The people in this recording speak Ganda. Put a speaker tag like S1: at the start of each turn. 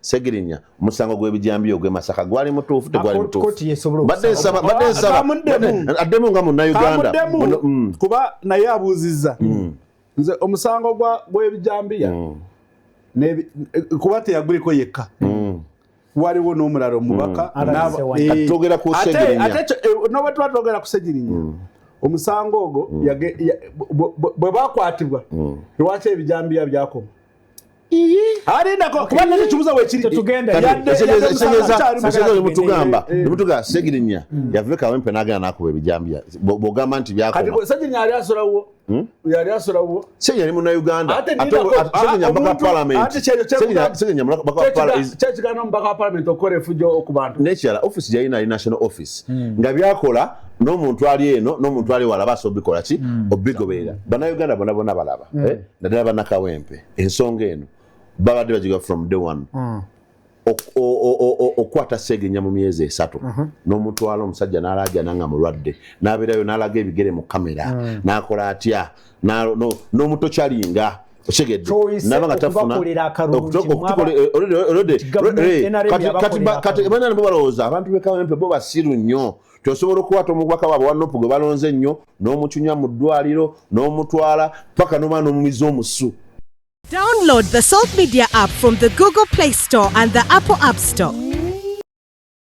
S1: Segirinya, omusango gw'ebijambiya ogw'e Masaka gwali mutuufu, tegwali mutuufu?
S2: Kooti yesobola
S1: Mbadde
S2: okusala.
S1: nsaba, mbadde nsaba
S3: Kamuddemu.
S1: Addemu nga Munnayuganda.
S3: Kamuddemu. Kuba naye abuuzizza nze omusango gw'ebijambiya kuba teyaguliko yekka, waliwo n'omulala omubaka.
S2: Alabise wano.
S1: Kati twogera ku Segirinya.
S3: Ate nobwe tuba twogera ku Segirinya, omusango ogwo bwe bakwatibwa, lwaki ebijambiya byakoma? Alindako, kuba nakyo kibuzo wekiri.
S2: Tetugenda.
S1: Kati,
S3: Yadde musango kyali
S1: ekitegeeza nemutugamba
S3: Eh, eh.
S1: nemutugamba Segirinya yava e Kawempe n'agenda n'akuba ebijambiya. Bw'ogamba nti
S3: Kati
S1: byakoma,
S3: Segirinya yali asulawo, yali asulawo.
S1: Segirinya ali Munnayuganda.
S3: Ate
S1: Ate
S3: nindako,
S1: Segirinya mubaka wa
S3: omuntu-
S1: parliament.
S3: ate kyekyo
S1: Segirinya mubaka wa parliament.
S3: Kyekigaana omubaka wa parliament okukola efujjo ku bantu?
S1: N'ekirala, office gyalina ali national office, nga byakola n'omuntu ali eno n'omuntu ali wala baasa obikola ki, obigoberera. Bannayuganda bonna bonna balaba, eh, naddala Bannakawempe, ensonga eno babadde bagiga from day one. Okukwata Segirinya mu myezi 3 n'omutwala, omusajja n'alaajana nga mulwadde, n'abeerayo n'alaga ebigere mu kamera, n'akola atya, n'omutokyalinga, okitegedde?
S2: Kyoyise
S1: Naba nga tafuna
S2: okubakolera akalungi,
S1: already,
S2: Government NRM yabakolera
S1: kati
S2: akalungi.
S1: Bannange, bo balowooza abantu b'e Kawempe bo basiru nnyo. Tosobola okukwata omubaka waabwe wa NUP gwe balonze ennyo n'omucunya mu ddwaliro n'omutwala paka n'omwana n'omumiza omusu.
S4: Download the Salt Media app from the Google Play Store and the Apple App Store.